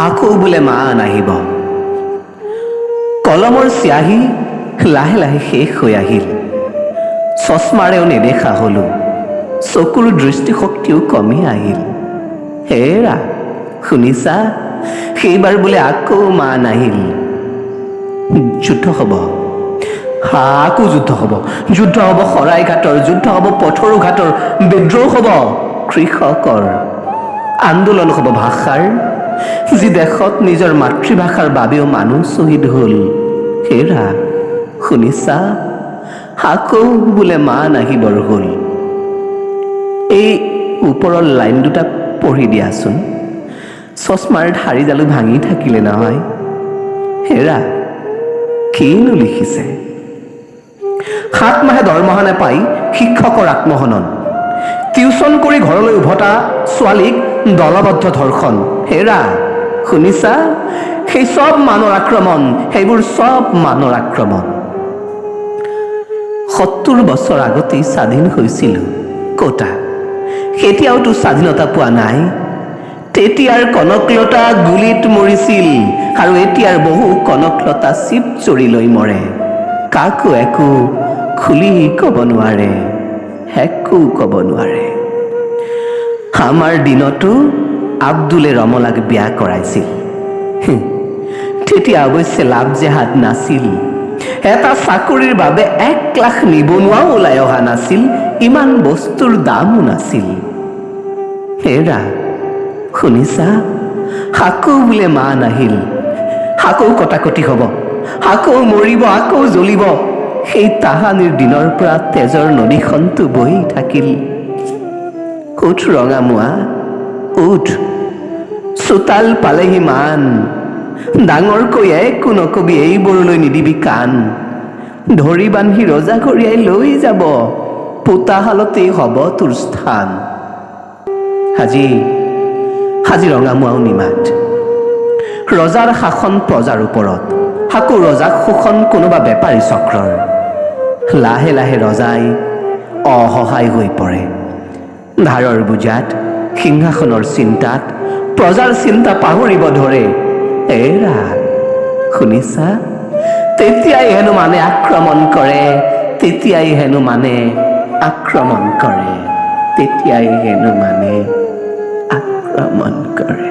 আকৌ বোলে মান আহিব। কলমৰ চিয়াহী লাহে লাহে শেষ হৈ আহিল। চশমাৰেও নেদেখা হলো, চকুৰ দৃষ্টিশক্তিও কমি আহিল। হেৰা, শুনিছা, সেইবাৰ বোলে আকৌ মান আহিল। যুদ্ধ হ'ব, আকৌ যুদ্ধ হ'ব। যুদ্ধ হ'ব শৰাইঘাটৰ, যুদ্ধ হ'ব পথৰুঘাটৰ, বিদ্ৰোহ হ'ব কৃষকৰ, আন্দোলন হ'ব ভাষাৰ। যি দেশত নিজৰ মাতৃভাষাৰ বাবেও মানুহ শ্বহীদ হ'ল। হেৰা, শুনিছা, আকৌ বোলে মান আহিবৰ হ'ল। এই ওপৰৰ লাইন দুটা পঢ়ি দিয়াচোন। চশমাৰ ধাৰিডালো ভাঙি থাকিলে নহয়। হেৰা, কিনো লিখিছে? 7 মাহে দৰমহা নাপাই শিক্ষকৰ আত্মহনন, টিউচন কৰি ঘৰলৈ উভতা ছোৱালীক দলবদ্ধ ধৰ্ষণ। হেৰা, শুনিছা, সেই চব মানৰ আক্ৰমণ, সেইবোৰ চব মানৰ আক্ৰমণ। 70 বছৰ আগতেই স্বাধীন হৈছিলো, ক'তা কেতিয়াওতো স্বাধীনতা পোৱা নাই। তেতিয়াৰ কনকলতা গুলীত মৰিছিল আৰু এতিয়াৰ বহু কনকলতা চিপ চৰি লৈ মৰে। কাকো একো খুলি ক'ব নোৱাৰে, একো ক'ব নোৱাৰে। আমাৰ দিনতো আব্দুলে ৰমলাক বিয়া কৰাইছিল। তেতিয়া অৱশ্যে লাভ জেহাদ নাছিল। এটা চাকৰিৰ বাবে 1 লাখ নিবনুৱাও ওলাই অহা নাছিল, ইমান বস্তুৰ দামো নাছিল। হেৰা, শুনিছা, আকৌ বোলে মান আহিল। আকৌ কটাকটি হ'ব, আকৌ মৰিব, আকৌ জ্বলিব। সেই তাহানিৰ দিনৰ পৰা তেজৰ নদীখনটো বৈ থাকিল। উঠ ৰঙামোৱা, উঠ, চোতাল পালেহি মান। ডাঙৰকৈ একো নকবি, এইবোৰলৈ নিদিবি কাণ। ধৰি বান্ধি ৰজাঘৰীয়াই লৈ যাব, পোতাশালতেই হ'ব তোৰ স্থান। আজি ৰঙামোৱাও নিমাত। ৰজাৰ শাসন প্ৰজাৰ ওপৰত, আকৌ ৰজাক শোষণ কোনোবা বেপাৰী চক্ৰৰ। লাহে লাহে ৰজাই অসহায় হৈ পৰে। ধাৰৰ বোজাত, সিংহাসনৰ চিন্তাত প্ৰজাৰ চিন্তা পাহৰিব ধৰে। এৰা, শুনিছা, তেতিয়াই হেনো মানে আক্ৰমণ কৰে, তেতিয়াই হেনো মানে আক্ৰমণ কৰে, তেতিয়াই হেনো মানে আক্ৰমণ কৰে।